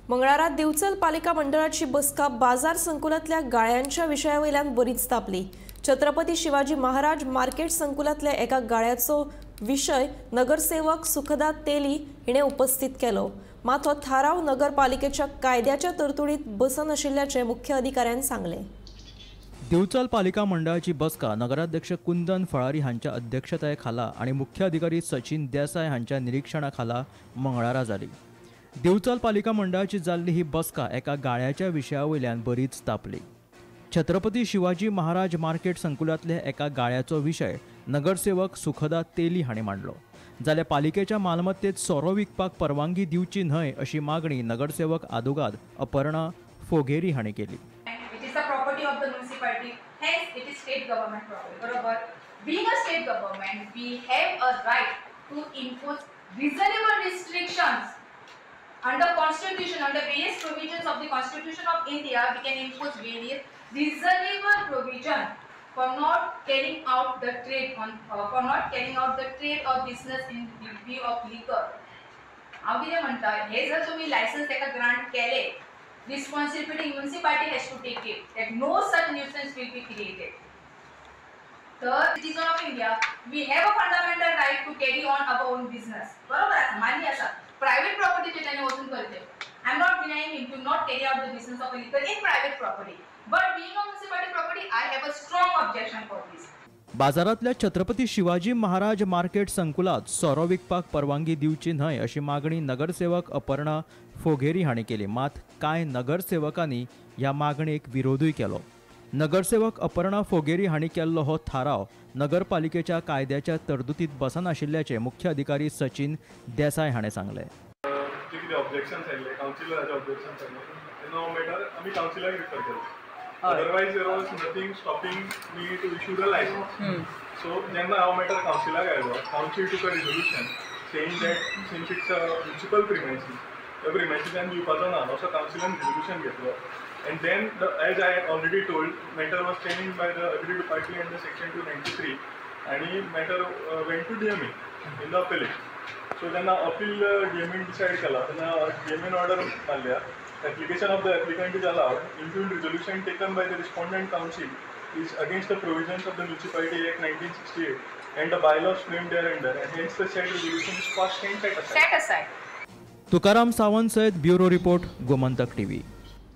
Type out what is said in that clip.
मंगळारा दिवचल पालिका मंडळाची बसका बाजार संकुलातल्या गाळ्यांच्या विशयावयल्यान बरीच तापली। छत्रपती शिवाजी महाराज मार्केट संकुलातल्या एका गाळ्याचो विशय नगरसेवक सुखदा तेली हिणे उपस्थित केलो। मात हो थाराव नगरपालिकेच्या कायद्याच्या तरतुदीत बसनाशिल्ल्याचें मुख्य अधिकाऱ्यान सांगलें। दिवचल पालिका मंडळाची बसका नगराध्यक्ष कुंदन फळारी हांच्या अध्यक्षताये खाला आनी मुख्य अधिकारी सचिन देसाय हांच्या निरीक्षणा खाला मंगळारा जाली। दिवचल पालिका मंडळाची जाल्ली ही बसका एका गाळ्याच्या विशया वयल्यान बरीच तापली। छत्रपती शिवाजी महाराज मार्केट संकुलांतल्या एका गाळ्याचो विशय नगरसेवक सुखदा तेली हांणी मांडलो। जाल्यार पालिकेच्या मालमत्तेत सोरो विकपाक परवानगी दिवची न्हय अशी मागणी नगरसेवक आदोगाद अपर्णा फोगेरी हांणी केली। It is the property of the municipality, hence it is state government property. बरोबर, being a state government, we have a right to impose reasonable restrictions under Constitution, under various provisions of the Constitution of India. We can impose various reasonable provision for not carrying out the trade on for not carrying out the trade or business in the view of liquor. हांव कितें म्हणटा, हे जर तुमी licence ताका grant केले, responsibility municipality has to take it that no such nuisance will be created. The citizen of India, we have a fundamental right to carry on our own business. बरोबर आसा, मान्य आसा. प्रायव्हेट प्रॉपर्टीचे त्याने वचून करते. I am not denying him to not carry out the business of a liquor in private property, but being a municipality property, I have a strong objection for this. बाजारांतल्या Chhatrapati Shivaji Maharaj market संकुलात सोरो विकपाक परवानगी दिवची न्हय अशी मागणी नगरसेवक अपर्णा फोगेरी हांणी केली। मात कांय नगरसेवकांनी ह्या मागणेक विरोधूय केलो। नगरसेवक अपर्णा फोगेरी हांणी केल्लो हो थाराव नगरपालिकेच्या कायद्याच्या तरतुदीत बसनाशिल्ल्याचें मुख्य अधिकारी सचिन देसाय हांणी सांगलें। जे कितें ऑब्जेक्शन्स आयिल्ले, कावन्सिलराचे ऑब्जेक्शन्स आयिल्ले, तेन्ना हो मॅटर आमी कावन्सिलाक रिफर केलो. Otherwise there was nothing stopping me to issue the licence. So जेन्ना हो मॅटर कावन्सिलाक आयलो, council took a resolution saying that since it's a municipal premises, त्या प्रिमायसीसान दिवपाचो ना असो कावन्सिलान रेजोल्युशन घेतलो. And then, as I already told, matter was challenged by the aggrieved party under section 293, and matter went to DMA in the appellate. So then appeal DMA decide केला, तेन्ना DMA order मारल्या, application of the applicant is allowed, impugned resolution taken by the respondent council is against the provisions of the Municipality Act 1968 and the bylaws framed thereunder, and hence the said resolution is quashed and set aside. Set aside. Tukaram Sawant सयत bureau report, Gomantak TV.